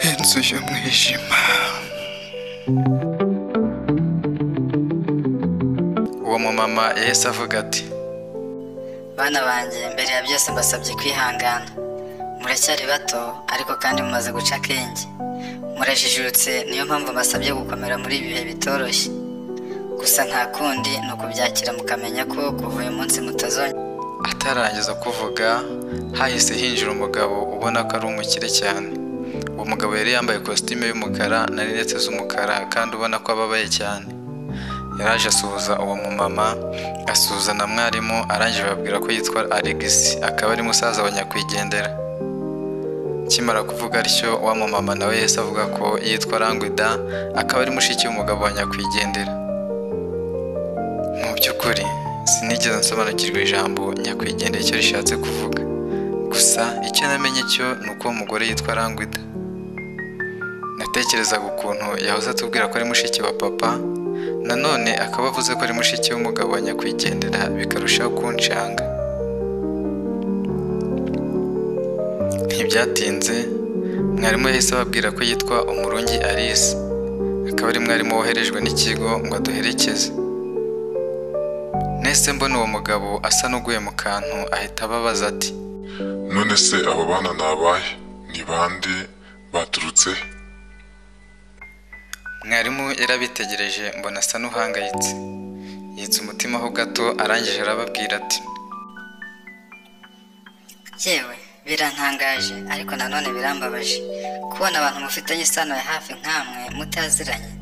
Inzu y'umwijima. Uwo mumama yahise avuga ati: Bana banjye, mbere ya byose mbasabye kwihangana. Muracyari bato ariko kandi mumaze guca akenge, murajijutse, niyo mpamvu mbasabye gukomera muri ibi bihe bitoroshye. Gusa nta kundi ni ukubyakira mukamenya ko kuva uyu munsi mutazongera. Atarangiza kuvuga hahise hinjira umugabo ubona ko ari umukire cyane. Uwo mugabo yari yambaye kositime y'umukara na rinete z'umukara kandi ubona ko ababaye cyane. Yaraje asuhuza uwo mumama, asuhuza na mwarimu, arangije ababwira ko yitwa Alex, akaba ari musaza wa nyakwigendera. Akimara kuvuga atyo, wa mumama nawe yahise avuga ko yitwa Rangwida, akaba ari mushiki w'umugabo wa nyakwigendera. Mu by'ukuri sinigeze nsobanukirwa ijambo nyakwigendera icyo rishatse kuvuga. Gusa icyo namenye cyo ni uko uwo mugore yitwa Rangwida. Natekerezaga ukuntu yahoze atubwira ko ari mushiki wa papa, nanone akaba avuze ko ari mushiki w'umugabo wa nyakwigendera, bikarushaho kuncanga. Ntibyatinze mwarimu yahise ababwira ko yitwa Umurungi Alice, akaba ari mwarimu woherejwe n'ikigo ngo aduherekeze. Nahise mbona uwo mugabo asa n'uguye mu kantu, ahita ababaza ati: None se aba bana ni abahe? Ni bande? Baturutse he? Mwarimu yarabitegereje mbona asa n'uhangayitse, yitsa umutima ho gato, arangije arababwira ati: Yewe, birantangaje ariko nanone birambabaje kubona abantu mufitanye isano ya hafi nkamwe mutaziranye.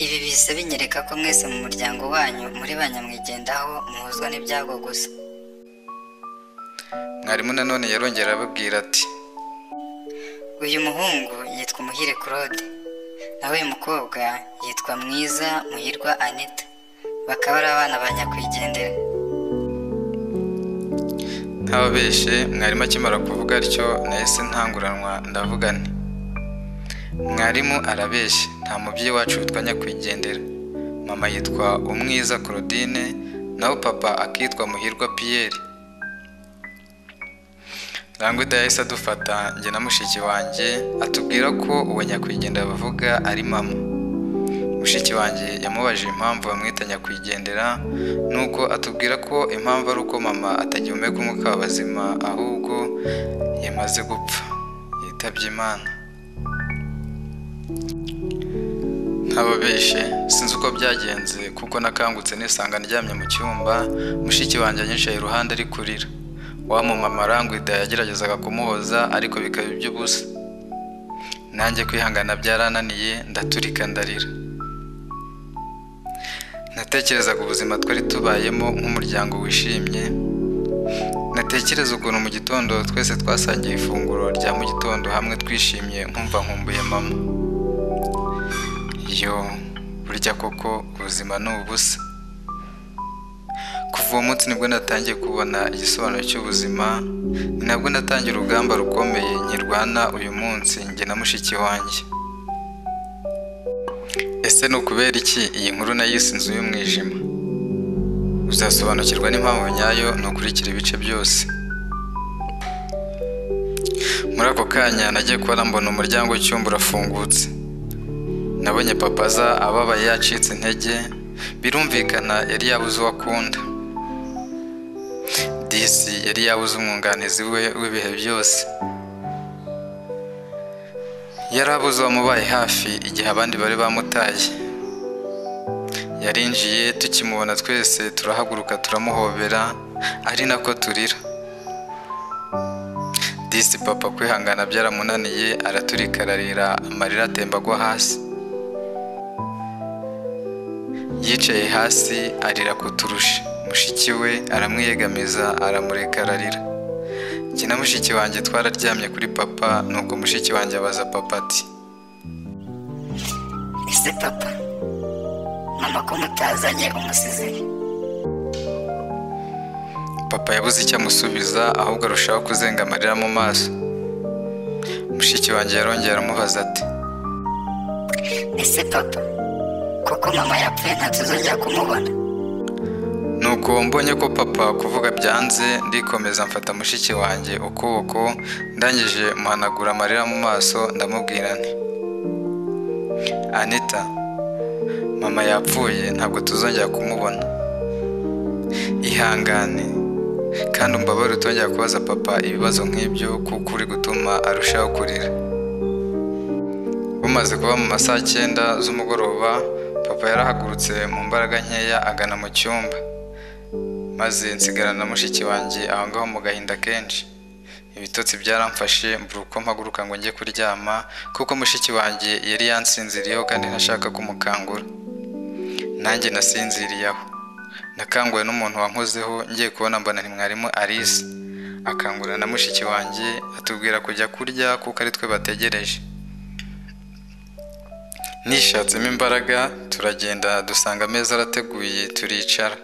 Ibi bihise binyereka ko mwese mu muryango wanyu muri ba nyamwigendaho, muhuzwa n'ibyago gusa. Mwarimu nanone yarongera arababwira ati: Uyu muhungu yitwa Umuhire Claude, naho uyu mukobwa yitwa Mwiza Muhirwa Anita, bakaba ari abana ba nyakwigendera. Ntababeshe, mwarimu akimara kuvuga atyo nahise ntanguranwa ndavuga nti: Mwarimu arabeshye, nta mubyeyi wacu witwa nyakwigendera. Mama yitwa Umwiza Claudine, naho papa akitwa Muhirwa Pierre. Rangwida yahise adufata njye na mushiki wanjye, atubwira ko uwo nyakwigendera bavuga ari mama. Mushiki wanjye yamubajije impamvu bamwita nyakwigendera, nuko atubwira ko impamvu ari uko mama atagihumeka umwuka w'abazima, ahubwo yamaze gupfa, yitabye Imana. Ntababeshe, sinzi uko byagenze kuko nakangutse nisanga ndyamye mu cyumba, mushiki wanjye anyicaye iruhande ari kurira. Wa mumama Rangwida yageragezaga kumuhoza ariko bikaba iby'ubusa. Nanjye kwihangana byarananiye, ndaturika ndarira. Natekerezaga ubuzima twari tubayemo nk'umuryango wishimye, natekereza ukuntu mu gitondo twese twasangiye ifunguro rya mu gitondo hamwe twishimye, nkumva nkumbuye mama. Yo, burya koko ubuzima ni ubusa. Kuva uwo munsi nibwo natangiye kubona igisobanuro cy'ubuzima, ni nabwo natangiye urugamba rukomeye nkirwana uyu munsi njye na mushiki wanjye. Ese ni ukubera iki iyi nkuru nayise inzu y'umwijima? Uzasobanukirwa n'impamvu nyayo nukurikira ibice byose. Muri ako kanya nagiye kubona mbona umuryango w'icyumba urafungutse. Nabonye papa aza ababaye yacitse intege, birumvikana yari yabuze uwo akunda. Disi yari yabuze umwunganizi we w'ibihe byose. Yari abuze uwamubaye hafi igihe abandi bari bamutaye. Yarinjiye tukimubona twese turahaguruka turamuhobera, ari nako turira. Disi papa kwihangana byaramunaniye, araturika ararira, amarira atemba agwa hasi. Yicaye hasi arira kuturusha. Mushiki we aramwiyegamiza aramureka ararira. Njye na mushiki wanjye twararyamye kuri papa, nuko mushiki wanjye abaza papa ati: Ese papa, mama ko mutazanye umusizi? Papa yabuze icyo amusubiza, ahubwo arushaho kuzenga amarira mu maso. Mushiki wanjye yarongera aramubaza ati: Ese papa, kuko mama yapfuye ntatuzongera kumubona? Nuko Nuko mbonye ko papa kuvuga byanze, ndikomeza mfata mushiki wanjye ukuboko, ndangije muhanagura amarira mu maso, ndamubwira nti Anita, mama yapfuye, ntabwo tuzongera kumubona. Ihangane kandi umbabare utongera kubaza papa ibibazo nk'ibyo, kuko uri gutuma arushaho kurira. Bumaze kuba mu masaha 9 z'umugoroba, papa yarahagurutse mu mbaraga nkeya agana mu cyumba, maze nsigarana na mushiki wanjye aho ngaho mu gahinda kenshi. Ibitotsi byaramfashe, mbura uko mpaguruka ngo njye kuryama, kuko mushiki wanjye yari yansinziriyeho kandi ntashaka kumukangura. Nanjye nasinziriye aho. Nakanguwe n'umuntu wankozeho, ngiye kubona mbona ni mwarimu Alice. Akangura na mushiki wanjye atubwira kujya kurya kuko ari twe bategereje. Nishatsemo imbaraga turagenda, dusanga ameza arateguye, turicara.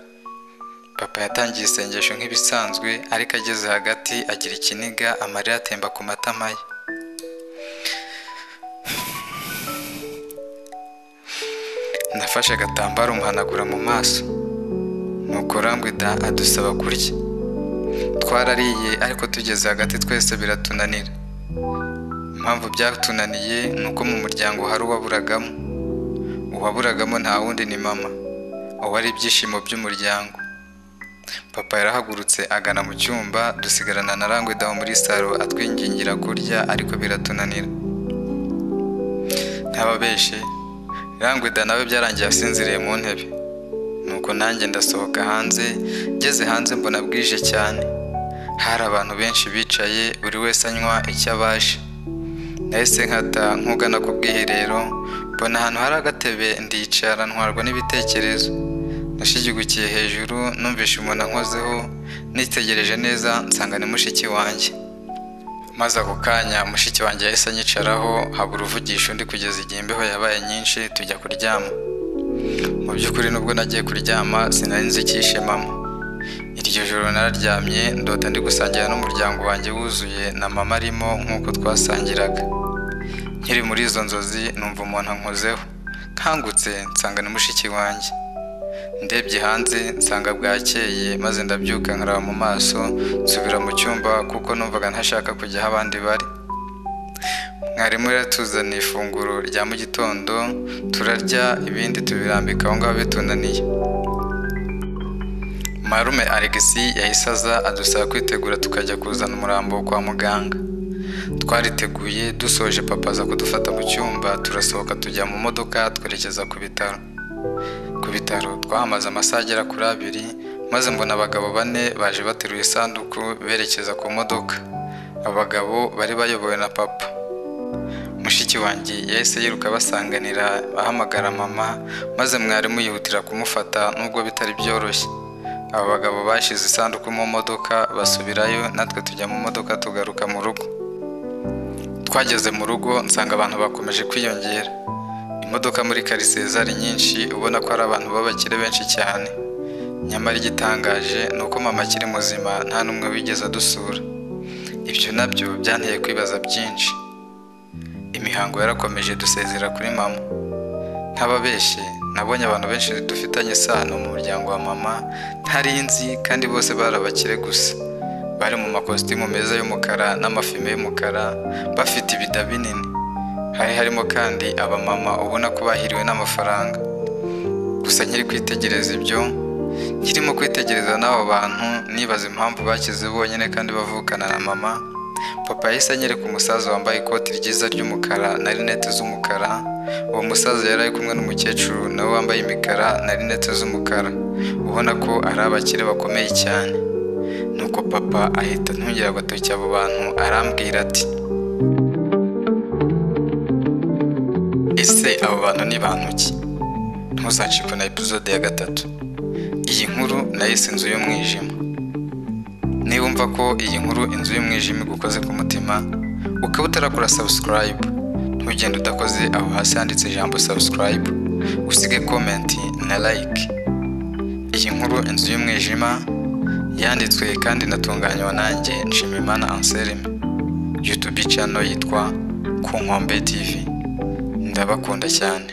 Papa yatangiye isengesho nk'ibisanzwe, ariko ageze hagati agira ikiniga, amarira atemba ku matama ye. Nafashe agatambaro muhanagura mu maso, nuko Rangwida adusaba kurya. Twarariye, ariko tugeze hagati twese biratunanira. Impamvu byatunaniye ni uko mu muryango hari uwaburagamo. Uwaburagamo nta wundi ni mama, uwari ibyishimo by'umuryango. Papa yarahagurutse agana mu cyumba, dusigarana na Rangwida muri salo atwingingira kurya, ariko biratunanira. Ntababeshe, Rangwida nawe byarangiye asinziriye mu ntebe. Nuko nanjye ndasohoka hanze, ngeze hanze mbona bwije cyane. Hari abantu benshi bicaye, buri wese anywa icyo abasha. Nahise nkata nkugana ku bwiherero, mbona ahantu hari agatebe, ndicara ntwarwa n'ibitekerezo. Nashigukiye hejuru, numvishe umuntu ankozeho, nitegereje neza nsanga ni mushiki wanjye. Maze ako kanya mushiki wanjye yahise anyicaraho, habura uvugisha undi kugeza igihe imbeho yabaye nyinshi tujya kuryama. Mu by'ukuri nubwo nagiye kuryama sinari nzi icyishe mama. Iryo joro nararyamye ndota ndi gusangira n'umuryango wanjye wuzuye na mama arimo nk'uko twasangiraga. Nkiri muri izo nzozi numva umuntu ankozeho, nkangutse nsanga ni mushiki wanjye. Ndebye hanze nsanga bwakeye, maze ndabyuka nkaraba mu maso, nsubira mu cyumba kuko numvaga ntashaka kujya aho abandi bari. Mwarimu yaratuzaniye ifunguro rya mu gitondo, turarya ibindi tubirambika aho ngaho bitunaniye. Marume Alexis yahise aza adusaba kwitegura tukajya kuzana umurambo kwa muganga. Twariteguye, dusoje papa aza kudufata mu cyumba, turasohoka tujya mu modoka twerekeza ku bitaro. Ku bitaro twahamaze amasaha agera kuri 2, maze mbona abagabo 4 baje bateruye isanduku berekeza ku modoka. Abagabo bari bayobowe na papa. Mushiki wanjye yahise yiruka basanganira ahamagara mama, maze mwarimu yihutira kumufata nubwo bitari byoroshye. Aba bagabo bashize isanduku mu modoka basubirayo, natwe tujya mu modoka tugaruka mu rugo. Twageze mu rugo nsanga abantu bakomeje kwiyongera. Imodoka muri karitsiye zari nyinshi, ubona ko ari abantu b'abakire benshi cyane. Nyamara igitangaje ni uko mama akiri muzima nta n'umwe wigeze adusura. Ibyo nabyo byanteye kwibaza byinshi. Imihango yarakomeje, dusezera kuri mama. Ntababeshye, nabonye abantu benshi dufitanye isano mu muryango wa mama ntari nzi, kandi bose bari abakire gusa. Bari mu makositimu meza y'umukara n'amafime y'umukara, bafite ibida binini. Hari harimo kandi abamama ubona ko bahiriwe n'amafaranga. Gusa nkiri kwitegereza ibyo, nkirimo kwitegereza n'abo bantu, nibaza impamvu bakize bonyine kandi bavukana na mama. Papa yahise anyereka umusaza wambaye ikoti ryiza ry'umukara na rinete z'umukara. Uwo musaza yari ari kumwe n'umukecuru nawe wambaye imikara na rinete z'umukara, ubona ko ari abakire bakomeye cyane. Nuko papa ahita ntungira agatoki abo bantu, arambwira ati ese abo bantu ni bantu ki? Ntuzacikwe na episode ya 3. Iyi nkuru nayise Inzu y'Umwijima. Niba umva ko iyi nkuru Inzu y'Umwijima igukoze ku mutima, ukaba utarakora subscribe, ntugende udakoze aho hasi handitse ijambo subscribe, usige comment na like. Iyi nkuru Inzu y'Umwijima yanditswe kandi inatunganywa nanjye Nshimiyimana Anselme. YouTube channel yitwa Ku Nkombe TV. Ndabakunda cyane.